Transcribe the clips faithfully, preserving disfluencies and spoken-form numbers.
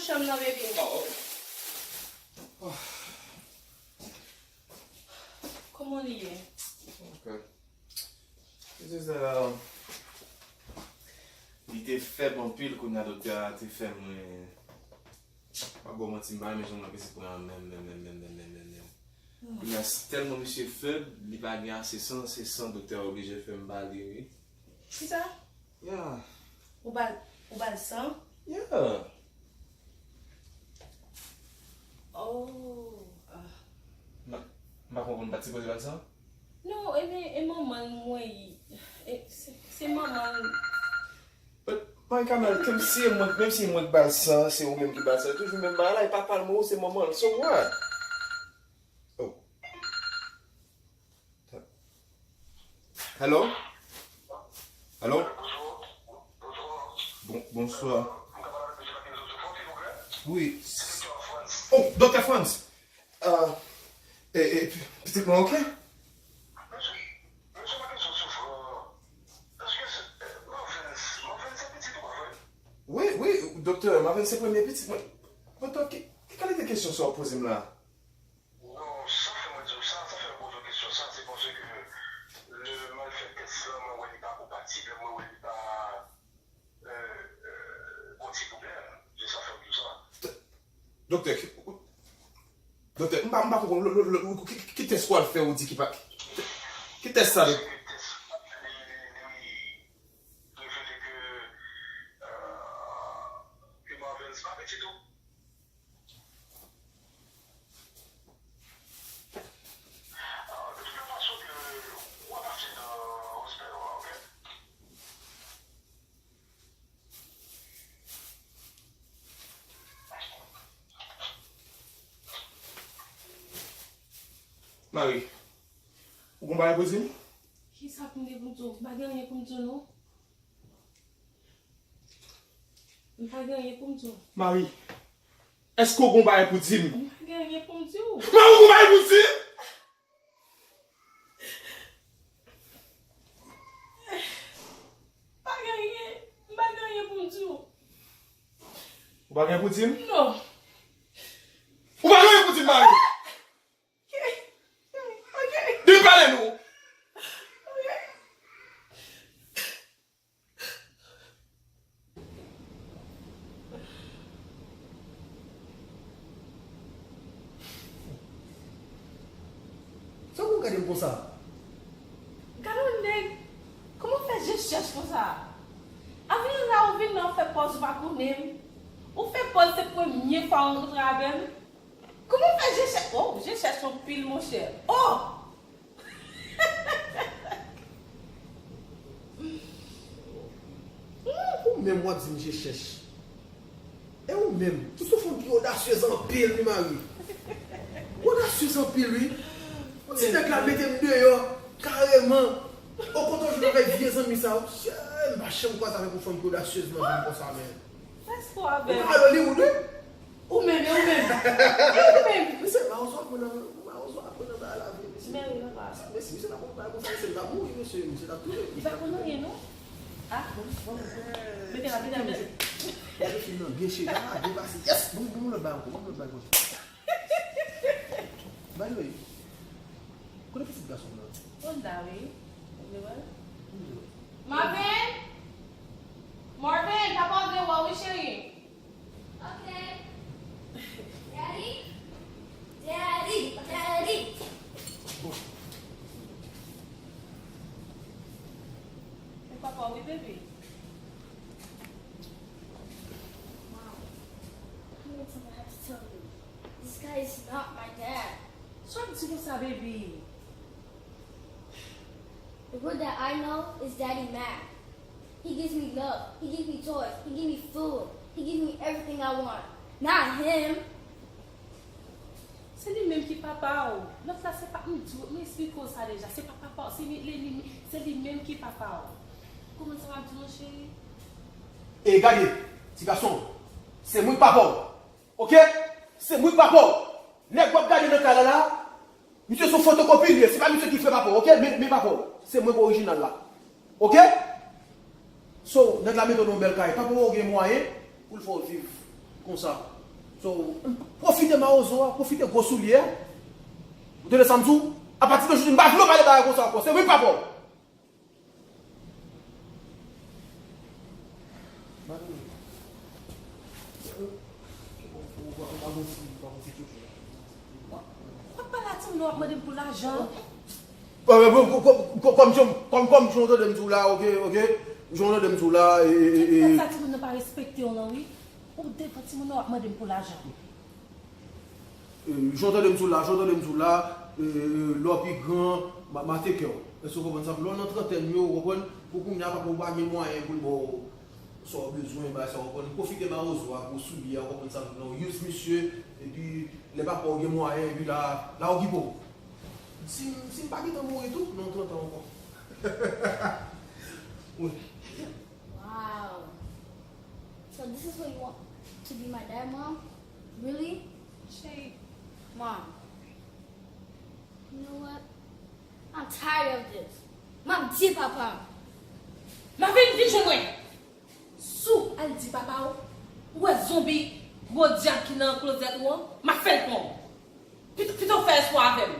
Chanm nan, baby. Oh, ok. Kòman li ye? Ok. This is, uh, li te fèb anpil, kounye a doktè a te fè mwen, pa ba w manti, m pa renmen jan mwen pitit mwen an menm, menm, menm, menm, menm, menm, menm, menm. Kounye a, tèlman misye fèb, li pa gen ase san, se san doktè a oblije fè m ba li, wi. Kisa? Yeah. Ou ba l, ou ba l san? Yeah. Oh, ah. M pa, m pa konprann, ou pa t sipoze ba l san? Non, e, e, e manman l mwen ye. E, se, se manman l. But, Marie Carmelle, menm si e mwen, menm si e mwen k ba l san, se ou menm ki ba l san, e toujou menm bagay la, e papa l mò, se manman l. So what? Oh. Hello? Hello? Bon, bonswa. Wi. Oh, Doktè Frantz. Ah, e, e, pi-, pitit mwen, ok? Wi, wi, doktè, Marvin se premye pitit mwen. Doktè, ki, ki kalite kesyon sa w ap poze m la? Non, sa fè mwen di w sa, sa fè mwen poze w kesyon sa, se paske lè m al fè tès lan, mwen wè li pa konpatib, mwen wè li pa, euh, euh, gon ti pwoblèm. Se sa fè m di w sa. Doktè, ki, doktè, m pa, m pa konprann, lè, lè, lè, ki, ki, ki tès w al fè ou di ki pa, ki, ki tès sa, doktè? Tès li, li, li revele ke, euh, ke Marvens pa pitit ou. Ah, de toute façon, ke w ap pase nan respè, ok? Marie, ou gon bagay pou di m? Kisa pou m gen pou m di w? M pa gen anyen pou m di w, non. M pa gen anyen pou m di w. Marie, èske w gon bagay pou di m? M pa gen anyen pou m di w. Marie, ou gon bagay pou di m? Pa gen anyen. M pa gen anyen pou m di w. Ou pa gen pou di m? Non. Ou pa gen anyen pou di m, Marie? Ok. Ok. Di pale nou. Ok. Sa w gade m konsa? Gade yon nèg, kòman w fè je chèch konsa? Avni la ou vin la w fè pòz ou pa konnen m. Ou fè pòz se premye fwa w rankontre avè m. Kòman w fè je chèch? Oh, je chèch yon pil monchè. Oh! Ou menm w ap di m je chèch. E ou menm, ou se yon fanm ki odasyez anpil wi, Marie. Ou odasyez anpil wi. Ou di nèg la mete m deyò, kareman. Okontrè, w jwenn avèk vye zanmi sa yo. M pa janm kwaze avèk yon fanm ki odasyez nan vi m konsa, men. Ou ka al Hollywood wi. Ou menm, e ou menm. E ou menm. Mesye, mawozo ap pran nan, mawozo ap pran nan bagay la vre, mesye. Men wi, papa. Mesye, mesye ta konn bagay konsa, mesye ta mouri, mesye, mesye ta touye. Li pa konn anyen, non. Ah, bon, bon, bon. Mete la, mete la, mete la. Gade fim nan, byen chita, depase. Yes! Bon, bon, lòt bagay ankò, bon, lòt bagay ankò. By the way, kote pitit gason m nan? Ou la wi. Ou vle wè l? Ou vle wè l? Marvin! Marvin, papa vle wè w wi, cheri. Ok. Daddy? Daddy, daddy. E papa w wi, baby. Mom, I have something I have to tell you. This guy is not my dad. Sa w ap di konsa, baby? The one that I know is Daddy Mac. He gives me love. He gives me toys. He gives me food. He gives me everything I want. Not him. Se li menm ki papa w. Lòt la se pa, m di w, m esplike w sa deja. Se pa papa w, se li, li, li, se li menm ki papa w. Kòman sa w ap di non, cheri? E gade, ti gason, se mwen k papa w. Ok? Se mwen k papa w. Nèg w ap gade nan kay la la, misye se yon fotokopi li ye. Se pa misye ki frè papa w, ok? Men, men papa w. Se mwen k orijinal la. Ok? So, nèg la mete w nan yon bèl kay. Papa w gen mwayen pou l fè w viv konsa. So, pwofite mawozo a, pwofite gwo soulye a. Ou tande sa m di w? Apati de jodi, m pa vle w pale bagay konsa ankò. Se wi papa w. W ap pale a timoun nan, w ap mande m pou lajan. Kòm, kòm, kòm, kòm, kòm, kòm jan w tande m di w la, oke, oke. Jan w tande m di w la, e, e, e, e. Sa timoun nan pa respekte w lan, wi. Ou devan timoun nan, w ap mande m pou lajan. E, jan w tande m di w la, jan w tande m di w la, e, lè w pi gran, m a, m a take care w. Èske w konprann sa? Lè w nan trantèn yo, w konprann, pou kounye a, papa w pa gen mwayen pou l ba w sa w bezwen, bagay sa w konprann. Pwofite mawozo a, gwo soulye a, w konprann sa m di w la, use misye, epi lè papa w gen mwayen, epi la, la okipe w. Si, si m pa gentan mouri tou, nan trant an ankò. Wi. Wow. So this is what you want to be my dad, Mom? Really? Shade. Mom. You know what? I'm tired of this. M ap di papa m. Marvin, vin jwenn mwen. Si w al di papa w, ou wè zonbi gwo dyab ki nan klozèt ou an, m ap fè l pran w. Pito, pito w fè espwa avè m.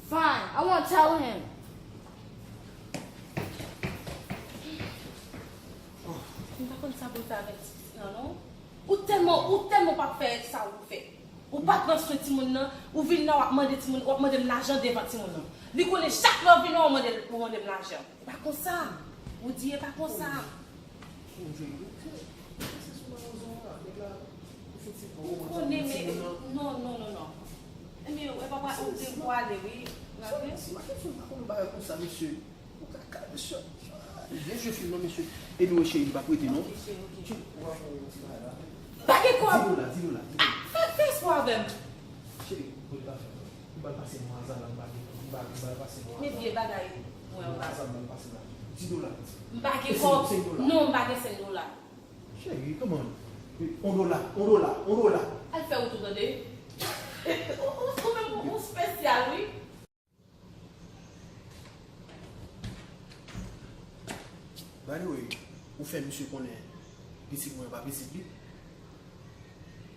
Fine, I won't tell him. M pa konn sa pou l fè avèk ti pitit lan non. Ou tèlman, ou tèlman p ap fè sa ou fè. Ou pa pran swen timoun nan, ou vin la w ap mande timoun, w ap mande m lajan devan timoun nan. Li konnen chak lè w vin la w mande, w mande m lajan. E pa konsa. Ou di e pa konsa. Ou konnen men, non, non, non, non. Ebyen, e papa ou di pou ale wi. Raple. Si Mackenson pa konn bagay konsa, mesye. Ou ka ka, mesye. Byen jwe fim nan, mesye. Anyway, cheri, li p ap rete non. M pa gen kòb. Di nou la, di nou la, di nou la. Fè, fè espwa avè m. Cheri, ou pa fè. M pral pase mwa sa la, m pa gen, m pa, m pral pase mwa. Men vye bagay mwen ou pa. Sa m pral pase la. Di dola. M pa gen kòb. Non, m pa gen senk dola. Cheri, come on. On dola, on dola, on dola. Al fè wout ou tande. Ou, ou, ou menm ou, ou spesyal wi. By the way, ou fè misye konnen pitit mwen pa pitit li.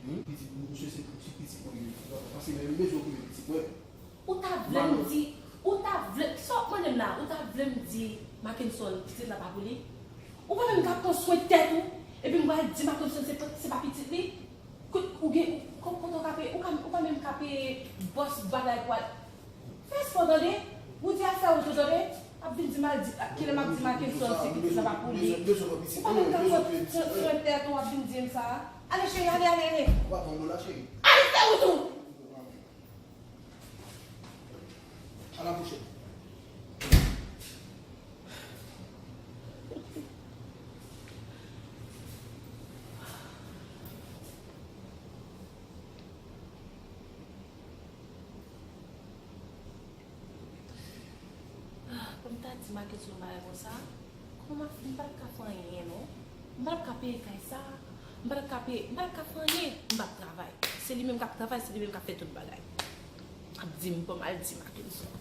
Hmm? Pitit, misye se pitit mwen li ye. Paske menm bezwen okipe pitit mwen. Ou ta vle m di, ou ta vle, sa w ap mande m la, ou ta vle m di Mackenson pitit la pa pou li? Ou pa menm ka pran swen tèt ou, epi m pral di Mackenson se pa, se pa pitit li? Kout, ou gen, ou, kote w ka peye, ou ka, ou pa menm ka peye bòs bagay pou al. Fè espwa tande, ou di al fè wout ou tande, ap vin di m al di, kilè m ap di Mackenson se pitit la pa pou li. Ou pa menm ka pran swen, swen tèt ou, ap vin di m sa. Ale cheri, ale, ale, ale. Ou pa pran dola, cheri. Ale fè wout ou. À la prochaine. Ah, pou m ta di Mackenson bagay konsa, kòman m ap, m pa t ka fè anyen non. M pa t ap ka peye kay sa, m pa t ap ka peye, m pa t ap ka fè anyen, m p ap travay. Se li menm k ap travay, se li menm k ap fè tout bagay. Ap di m pou m al di Mackenson.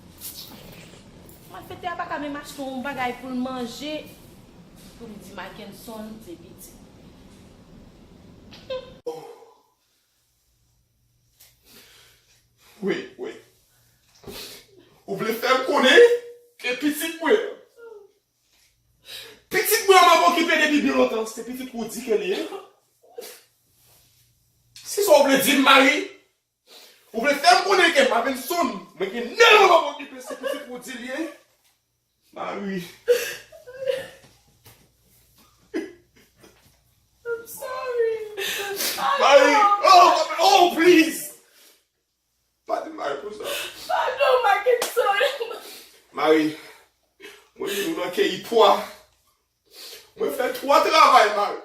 Malfektè a pa ka menm achte yon bagay pou l manje, pou m di Mackenson se pitit. Wi, wi. Ou vle fè m konnen ke pitit mwen an, pitit mwen an m ap okipe depi byen lontan, se pitit ou di ke li ye? Se sa w vle di m, Marie? Ou vle fè m konnen ke Mackenson, mwen gen nèf an m ap okipe, se pitit ou di l ye? Marie. I'm sorry. Marie. Oh, oh, please. Pa di Marie konsa. Padon, Mackenson. Marie, mwen di nou nan keyi pwa. Mwen fè twa travay, Marie.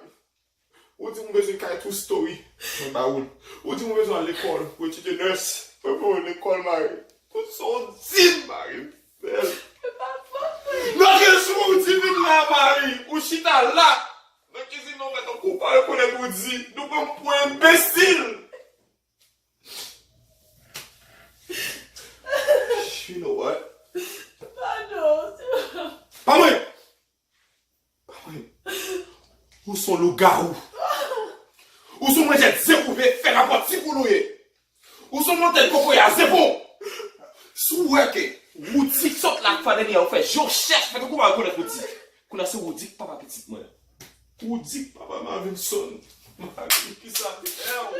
Ou di m bezwen kay two story, mwen ba ou l. Ou di m bezwen al lekòl pou etidye nurse, mwen voye w lekòl, Marie. Tout sa w di m, Marie, m fè l. E pa fòt mwen. Nan ki jou ou di vin la, Marie? Ou chita la nan kizin nan, ou fè tankou ou pa rekonèt, ou di nou pran m pou enbesil. You know what? Padon. Pa mwen! Pa mwen! Ou s on lougawou! Ou s on manjè zen koupe! ou ye. Ou se yon mantèl kokoya, zepon. Si w wè ke Roody sot la ak Fadenia, ou fè je w chèch, fè tankou w pa rekonèt Roody. Kounye a se Roody k papa pitit mwen. Roody k papa Marvinson. Marvin, kisa m fè w?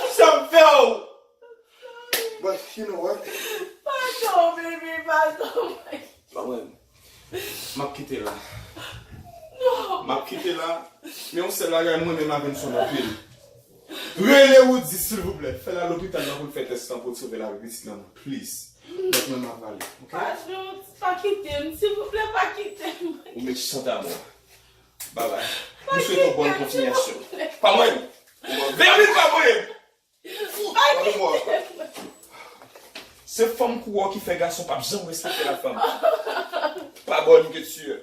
Kisa m fè w? But you know what? Padon, baby, padon. Pa mwen. M ap kite la. Non. M ap kite la. Men yon sèl bagay, mwen renmen Marvinson anpil. Rele Roody, silvouplè. Fè l al lopital nan pou l fè tès lan pou l sove lavi pitit lan, please. Donk, mwen, m ap ale, ok? Padon, pa kite m, silvouplè, pa kite m. Ou mechan damò. Babay. M swete w bòn kontinyasyon. Pa mwen. Veye vin pa mwen. Fou, pa mwen. Se fanm kou wè w ki fè gason p ap janm respekte la fanm. Pa bòn ke tu es.